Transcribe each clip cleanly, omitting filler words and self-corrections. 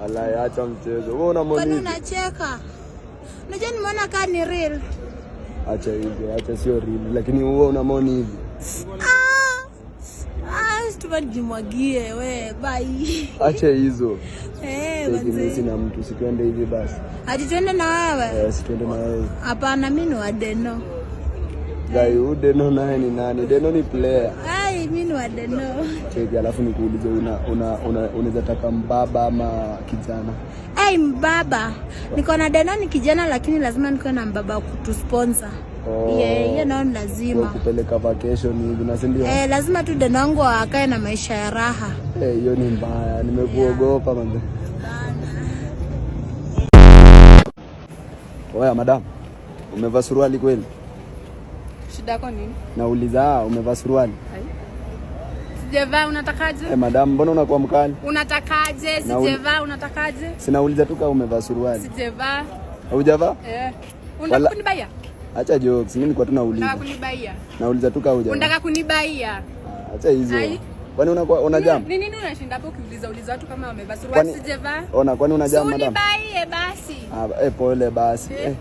Alai, acha mchezo. Wewe una Kwani moni. Unacheka? Unajua nimeona kaa ni real. Acha hizo, acha, sio real. Lakini wewe una moni hivi. Ah! Ah, situma nijimwagie we, bye. Acha hizo. Eh, Cheki, mimi manze. sina mtu, si tuende hivi basi. Ati tuende na wewe? Eh, si tuende na wewe. Hapana, mimi ni wa Deno. Guy, huyu Deno naye ni nani? Deno ni player. Ai, mimi ni wa Deno. Cheki, alafu nikuulize, una una una unaweza taka mbaba ama kijana? Ai, mbaba. Niko na Deno ni kijana, lakini lazima nikuwe na mbaba wa kutusponsor. Oh. Yeah, hiyo nao ni Kwa lazima. kupeleka vacation hivi na si ndio? Eh, lazima tu Deno wangu akae na maisha ya raha. Eh, hiyo ni mbaya. Nimekuogopa, manze. Oya madam, umevaa suruali kweli? Shida yako nini? Nauliza, umevaa suruali? Sijavaa, unatakaje? Eh, madam, mbona unakuwa mkali? Unatakaje? Sijavaa, unatakaje? Si nauliza tu kama umevaa suruali. Sijavaa. Hujavaa? Eh. Unataka kunibaia? Acha jokes, mimi nilikuwa tu nauliza. Unataka kunibaia? Nauliza tu kama hujavaa. Unataka kunibaia? Acha hizo. Ai. Kwani unakuwa una jam? Ni nini unashinda hapo ukiuliza uliza watu kama wamevaa suruali? Sijavaa. Ona, kwani una Si jam, madam? unibaie basi. Ah, eh, pole basi. Eh. Eh.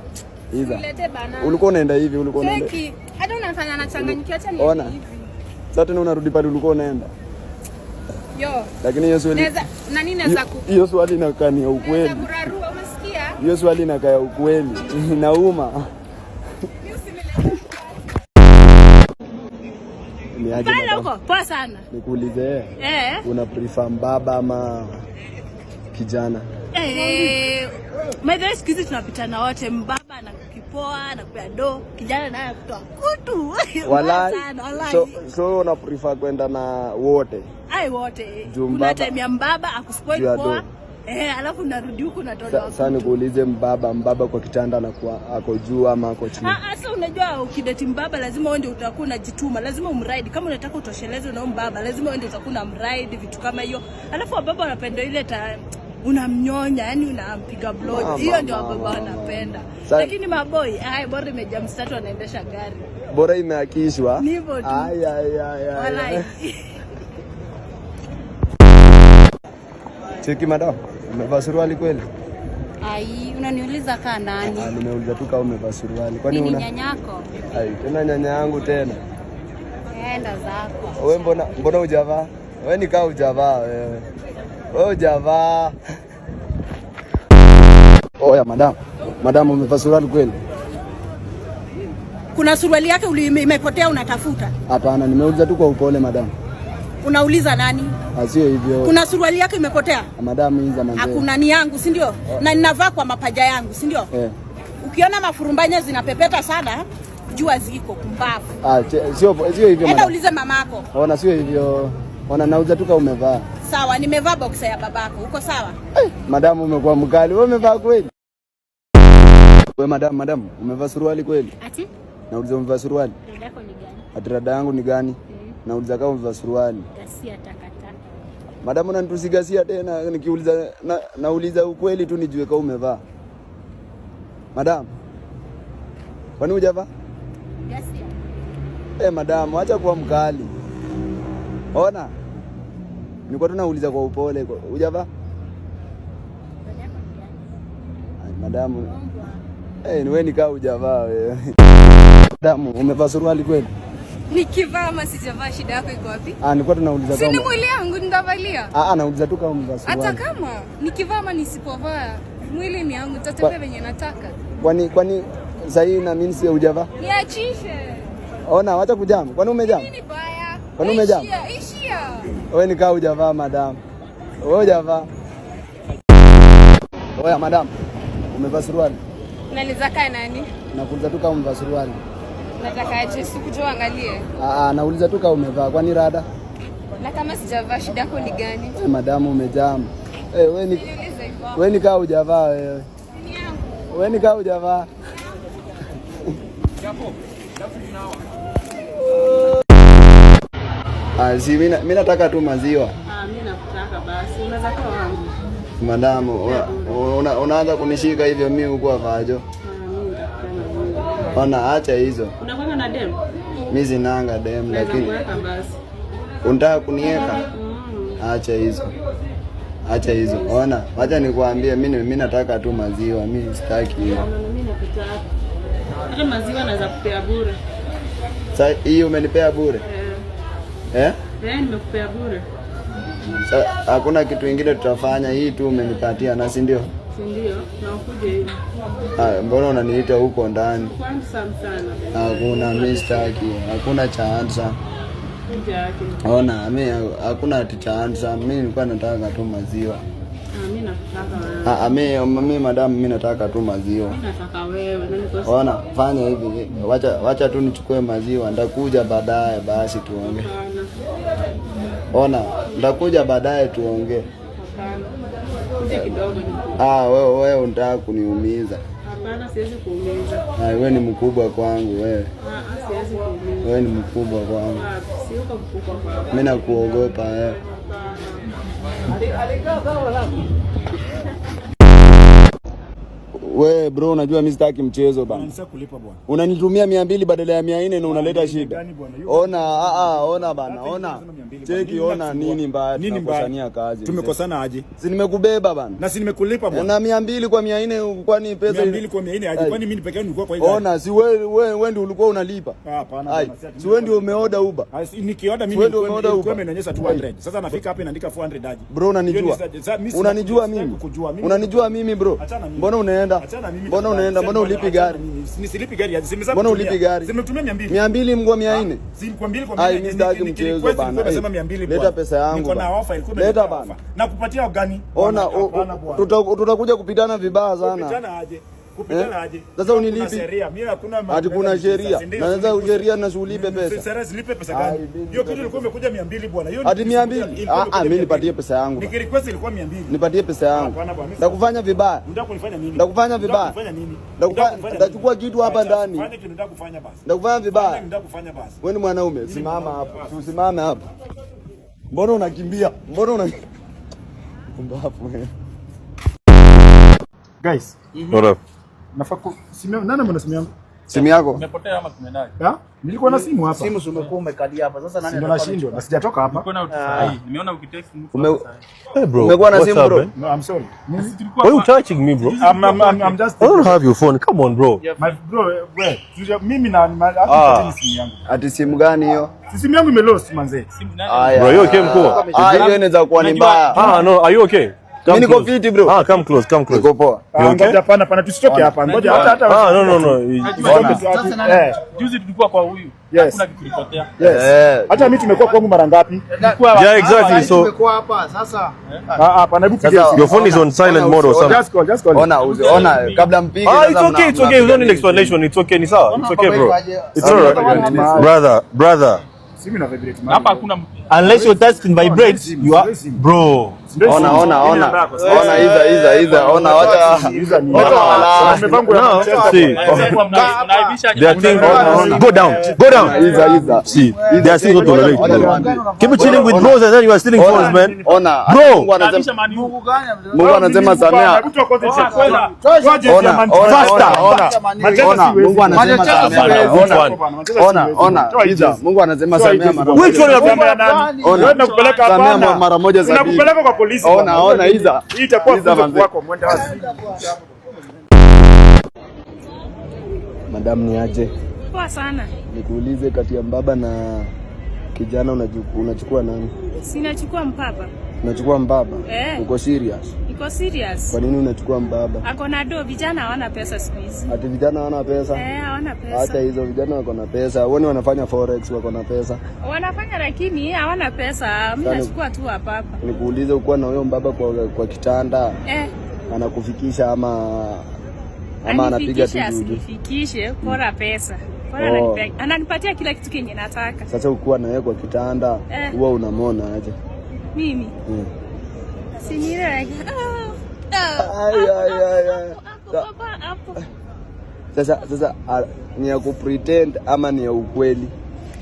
Iza. Ulete bana. Ulikuwa unaenda hivi, ulikuwa unaenda. Cheki. Hata unafanya nachanganyikiwa, acha ni Ona. hivi. Sasa tena unarudi pale ulikuwa unaenda. Yo. Lakini hiyo swali Naweza nani naweza ku hiyo swali inakaa ni ya ukweli. Naweza kurarua, umesikia? Hiyo swali inakaa ya ukweli. Inauma. Mimi usimilete. Ni aje, Pale madam? huko poa sana. Nikuulize, Eh. una prefer mbaba ama kijana? Eh, by the way, siku hizi tunapitana wote, mbaba anakukipoa, anakupea do, kijana naye anakutoa kutu. Walai. Mbaya sana, walai. So una prefer kwenda na wote? Ai, wote. Juu Kuna mbaba- time ya mbaba Juu akuspoil ya poa. do. Eh, alafu unarudi huku unatolewa. Sasa nikuulize, mbaba kwa kitanda anakuwa ako juu ama ako chini? Ah, ah, sasa unajua ukidate mbaba lazima wewe ndio utakuwa unajituma, lazima umride. Kama unataka utosheleze na huyo mbaba, lazima wewe ndio utakuwa unamride vitu kama hiyo. Alafu wababa wanapenda ile ta unamnyonya, yani unampiga blow. Mama, Hiyo ndio mama, wababa mama. wanapenda. Lakini maboi, ai, bora imejaa mstatu anaendesha gari. Bora imeakishwa. Ni hivyo tu. Ai, ai, ai, ai. Walai. Cheki madam, umevaa suruali kweli? Ai, unaniuliza kaa nani? Ah, nimeuliza tu kama umevaa suruali. Kwani Mimi ni una nyanyako? Ai, tena nyanya yangu tena. Enda zako. Wewe mbona hujavaa? Wewe ni kaa hujavaa wewe. Wewe hujavaa. Oya madam. Madam, umevaa suruali kweli? Kuna suruali yake imepotea unatafuta. Hapana, nimeuliza tu kwa upole, madam. Unauliza nani? Sio hivyo. Kuna suruali yake imepotea? Madam, hizi za manzee. Hakuna, ni yangu, si ndio? Na ninavaa kwa mapaja yangu, si ndio? Eh. Ukiona mafurumbanya zinapepeta sana, jua ziko kumbavu. Ah, sio hivyo, Enda madam. ulize mamako. Ona, sio hivyo. Ona, nauza tu kama umevaa. Sawa, nimevaa boxer ya babako. Uko sawa? Eh, madam, umekuwa mkali. Wewe umevaa kweli? Wewe madam, madam, umevaa suruali kweli? Ati? Nauliza umevaa suruali? Dada yako ni gani? Ati rada yangu ni gani? Nauliza kama umevaa suruali. Gasia takataka. Madam, unanitusigasia tena nikiuliza nauliza ukweli tu nijue kama umevaa. Madam. Kwani hujavaa? Gasia. Eh, madam, acha kuwa mkali. Ona. Nilikuwa tu nauliza kwa upole. Hujavaa? Dada yako ni gani? Ai, madam. Eh, ni wewe nikaa hujavaa wewe. Madam, umevaa suruali kweli? Nikivaa ama sijavaa, shida yako iko wapi? Ah, nilikuwa tunauliza Si ni kama mwili yangu nitavalia. Ah, ah, nauliza tu kama umevaa Hata suruali. kama nikivaa ama nisipovaa, mwili ni yangu, nitatembea venye nataka. Kwani sasa hii na mimi si hujavaa? Niachishe. Ona, wacha kujam. Kwani umejam? Nini baya? Kwani umejam? Ishia, ishia. Wewe nikaa hujavaa, madam. Wewe hujavaa. Oya madam, umevaa suruali? Unaniuliza kaa nani? Nakuuliza tu kama umevaa suruali. Nataka aje, sikuja uangalie. Ah, ah, nauliza tu kama umevaa. Kwani rada? Na kama sijavaa, shida yako ni gani? Eh, madamu, umejam. Eh, wewe ni Niulize hivyo. wewe ni kaa hujavaa wewe. Ni yangu. Wewe ni kaa hujavaa. Ah, si mimi nataka tu maziwa. Ah, mimi nakutaka basi. Unaweza kuwa wangu. Madamu, unaanza kunishika hivyo mimi huku vajo. Ah, mimi nitakutana wewe. Ona, acha hizo. Unakuwa na dem? Mimi sinanga dem, Naweza lakini kuweka basi. unataka kunieka? Acha hizo. Acha hizo. Ona, wacha nikwambie, mimi nataka tu maziwa, mimi sitaki hiyo. Na mimi nakutaka. Hata maziwa naweza kupea bure. Sasa hii umenipea bure? Eh. Eh? Eh, nimekupea bure. Sa, hakuna kitu ingine tutafanya, hii tu umenipatia na si ndio? Si ndio? Na ukuje hivi. Ah, mbona unaniita huko ndani? Kwa handsome sana. Hakuna, mimi sitaki. Hakuna cha handsome. Kuja yake. Ona, mimi hakuna ati cha handsome. Mimi nilikuwa nataka tu maziwa. Ah, mimi nakutaka wewe. Ah, mimi madam, mimi nataka tu maziwa. Mimi nataka wewe na niko Ona, fanya hivi, wacha tu nichukue maziwa, ndakuja baadaye basi tuongee. Hapana. Ona, ndakuja baadaye tuongee. Hapana. Kuja kidogo ni. Ah, wewe unataka kuniumiza. Hapana, siwezi kuumiza. Ah, wewe ni mkubwa kwangu wewe. Ah, siwezi kuumiza. Wewe ni mkubwa kwangu. Ah, si uko mkubwa kwangu. Mimi nakuogopa wewe. We bro, unajua mimi sitaki mchezo bana. Kulipa bwana. Unanitumia 200 badala ya 400 na unaleta shida. Gani bwana? Hiyo- Ona, ona bana, Hata ona. hiyo nasema 200 Cheki, bwana. ona nini mbaya, Nini mbaya? tunakosania kazi. mzee. Tumekosana aje? Si nimekubeba bana. Na si nimekulipa bwana. Na 200 kwa 400 kwani pesa 200 kwa 400 aje? Ai. Kwani mimi peke yangu nilikuwa kwa hii gari? Ona, si wewe ndio ulikuwa unalipa. Ah, hapana Ai, bwana, si ati si wewe ndio umeoda Uber. Ah, nikioda mimi Wewe ndio ilikuwa umeoda ilikuwa Uber. imenionyesha 200. Sasa nafika hapa inaandika 400 aje. Bro, unanijua. Hiyo ni sasa mimi sina- Unanijua sitaki mimi. kukujua. Mimi Unanijua mimi bro. Achana mimi. Mbona unaenda? Achana mimi. Mbona unaenda? Mbona Achana ulipi gari? mimi. Nisilipi gari aje? Simesema Mbona kutumia. ulipi gari? Simetumia 200. 200 mgwa 400. Si kwa mbili kwa Ai, mbili. mimi sitaki mchezo bana. Nimesema Hey, 200 leta bwana. pesa yangu Niko na bana. offer, ilikuwa Leta imeniletea bana. offer. Na kupatia gani? Ona, Bwana, hapana bwana. tutakuja kupitana vibaya sana. Kupitana aje? Kupitana Eh? aje? Sasa Kuna unilipi? sheria. Mimi hakuna Ati kuna sheria. Si ndio? Na sasa sheria na si ulipe pesa. Sheria zilipe pesa Ai, gani? mimi Hiyo kitu ilikuwa imekuja 200 bwana. Hiyo Ati 200? ilikuwa Ah, imekuja mimi 200. nipatie pesa yangu bana. Nikirequest ilikuwa 200. Nipatie pesa yangu. Hapana bwana, mimi Ndakufanya vibaya. Unataka kunifanya nini? Ndakufanya Unataka vibaya. kunifanya nini? Ndakufanya- Unataka kunifanya ndachukua nini? kitu hapa Acha, ndani. Fanya kitu nataka kufanya basi. Ndakufanya Fanya vibaya. kitu nataka kufanya basi. Wewe ni mwanaume, simama hapo. Usimame hapo. Mbona unakimbia? Mbona una Pumbavu wewe. Guys, What up? nafaa ku simu nani mwana simu yangu? Simu yako? Ha? Nilikuwa na simu hapa. Simu si umekuwa umekalia hapa. Sasa nani Ndio atakuwa nashindwa na sijatoka hapa. Nimeona ukitext mtu Hey bro, Umekuwa na what's simu up, bro? man? No, I'm sorry. Why you touching me, bro? I'm just I don't have your phone. Come on, bro. My bro, wewe, mimi na Ah. hata simu yangu. Ati simu gani hiyo? Si simu yangu imelost manze. Aya. Bro, you okay mkuu? Ah, hiyo inaweza kuwa ni mbaya. Ah, no, are you okay? Come Mimi niko close. fiti bro. Ah, come close, come close. Niko poa. Ah, You okay? ngoja hapana hapana tusitoke hapa. Ngoja hata hata Ah, no, no, no. tusitoke tu hapa. Eh, Juzi tulikuwa kwa huyu. Yes. Hakuna kitu kilipotea. yes. Eh. Hata mimi tumekuwa kwangu mara ngapi? Yeah, exactly. So Tumekuwa hapa sasa. Ah, hapana hebu pigia. Sasa- your phone is on silent mode or something. Just call, just call. Ona, ona kabla mpige. Ah, sasa it's okay, it's okay. We don't need explanation. It's okay, ni sawa. It's okay, bro. It's all right. Brother, brother. Simu ina vibrate. Na hapa hakuna mtu. Unless your touch screen vibrates, you are bro. Ona, ona, ona. Ona iza iza iza. Ona wacha. Wacha wala. No, see. Mnaaibisha There are things. Go down, go down. Iza iza. See, there are things not tolerate, Wacha bro. niwaambie. Keep chilling with bros and then you are stealing phones, man. Ona, Bro. Mungu anasema Mungu anasema samea. Ona, ona, ona, ona. Ona, Mungu anasema samea. Which Ona, one? ona, ona. Iza, Mungu anasema samea mara Which moja. one? Ona. Nakupeleka Samea hapana. mara moja sabini. Nakupeleka kwa polisi. Ona, bwana. ona iza. Hii itakuwa Iza funzo manze. kwako mwenda wazi. Madam ni aje? Poa sana. Nikuulize kati ya mbaba na kijana unachukua nani? Sinachukua mpapa. Unachukua mbaba? Eh. Uko serious? Niko serious. Kwa nini unachukua mbaba? Ako na do, vijana hawana pesa siku hizi. Ati vijana hawana pesa? Eh, hawana Hata pesa. hizo vijana wako na pesa. Woni wanafanya forex wako na pesa. Wanafanya lakini hawana pesa. Mimi Sana. nachukua tu hapa hapa. Nikuulize ukuwa na huyo mbaba kwa kitanda Eh, anakufikisha ama anapiga tu anifikishe juu juu? asinifikishe, bora pesa. Bora Oh. ananipatia kila kitu kenye nataka. Sasa ukuwa na yeye kwa kitanda Eh. huwa unamwona aje? Mimi si ni ile like, oh, oh, Ai, ai, ai, ai. hapo, baba, hapo. Sasa ni ya kupretend ama ni ya ukweli?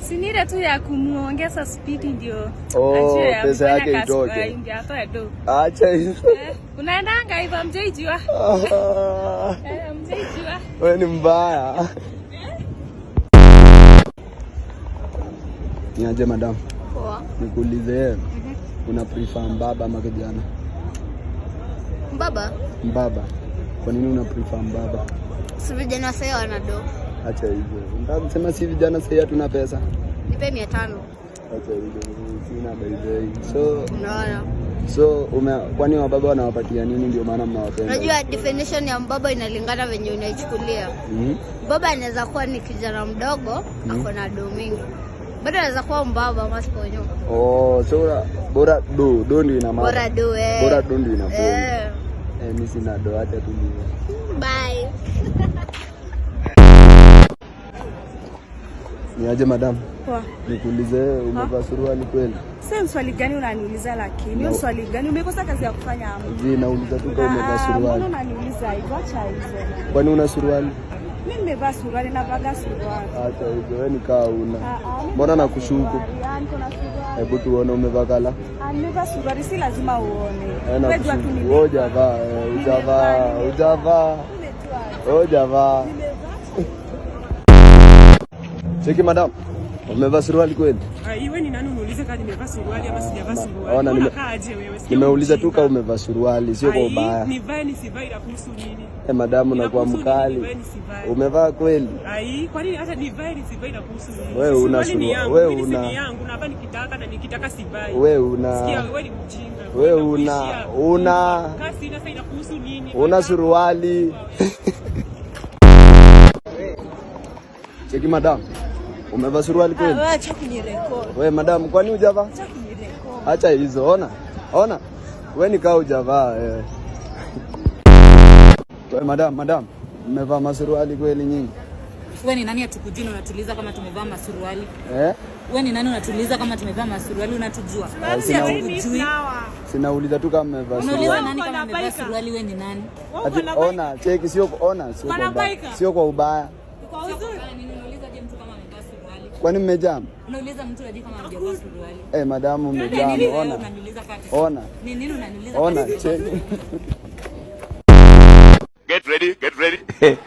Si ni ile tu ya kumuongeza spidi ndio Oh, ajue ya pesa kufanya yake kazi, itoke. ndio atoe do. Acha hizo. Eh, unaendanga hivyo mjaijua. Eh, mjaijua. Wewe ni mbaya. Niaje madam? Poa. Nikuulize, Una prefer mbaba ama kijana? Mbaba. Mbaba. Kwa nini una prefer mbaba? Si vijana sasa wanado. Acha hivyo. Nataka kusema si vijana sasa hatuna pesa. Nipe 500. Acha hivyo. Sina by the way. So Unaona? so kwani wababa wanawapatia nini ndio maana mnawapenda? Unajua definition ya mbaba inalingana venye unaichukulia. Baba anaweza kuwa ni kijana mdogo, ako na do mingi. Bado anaweza kuwa mbaba ama siponyo. Oh, so bora do do ndio ina maana. Bora do eh. Bora do ndio ina bonga. Eh. Mimi sina do, acha tu niwe. Bye. Ni aje madam? Poa. Nikuulize, umevaa suruali kweli? Sasa swali gani unaniuliza lakini? Hiyo No. swali gani? Umekosa kazi ya kufanya ama? Zi, nauliza tu kama umevaa Ah, Mbona suruali. unaniuliza hivyo? Acha hizo. Kwani una suruali? Mimi nimevaa suruali, navaga suruali. Acha hizo, wewe ni kaa una. Ah, ah, mimi Mbona nimevaa nakushuku? suruali. Ah, niko na suruali. Hebu tuone umevaa kala. Ah, nimevaa suruali, si lazima uone. Eh, Wewe jua tu nakushuku. nimevaa. Wewe hujavaa, eh, hujavaa, hujavaa. Wewe hujavaa. Cheki madam. Umevaa suruali kweli? Iwe ni nani uniulize kama nimevaa suruali ama sijavaa suruali? Ona, Unakaa aje wewe? Sikia nimeuliza tu ujinga. kama umevaa suruali, sio kwa Ai, ubaya. Nivae nisivae inakuhusu nini? Eh, madamu unakuwa Inakuhusu nini mkali. nivae nisivae? Umevaa kweli? Ai, kwa nini hata nivae nisivae inakuhusu nini? Wewe una Suruali ni surua- yangu, wewe mimi si una- ni yangu, navaa nikitaka na nikitaka sivai. Wewe una Sikia, wewe ni mjinga. Wewe una Unakuishia. una Kasi sasa inakuhusu nini? una suruali. Cheki madam. Umevaa suruali kweli? Ah, acha kunirekodi. Wewe madam, kwani hujavaa? Acha kunirekodi. Acha hizo, ona. Ona. Wewe ni kaa hujavaa eh. Wewe madam, madam, mmevaa masuruali kweli nyinyi? Wewe ni nani atukujui na unatuuliza kama tumevaa masuruali? Eh? Wewe ni nani unatuuliza kama tumevaa masuruali unatujua? Ah, Hatukujui. Sinauliza tu kama mmevaa Unauliza suruali. nani kama amevaa suruali wewe ni nani? Ati, ona, cheki sio ona, sio kwa ubaya. Sio kwa ubaya. Kwa uzuri. Nini unauliza je mtu kama amevaa suruali? Kwani mmejam? Unauliza mtu aje kama hajavaa suruali? Eh, madamu Ni mmejam, nini wewe ona. unaniuliza kati? Ona. Ni nini unaniuliza? Ona, kati? cheki. Get ready, get ready.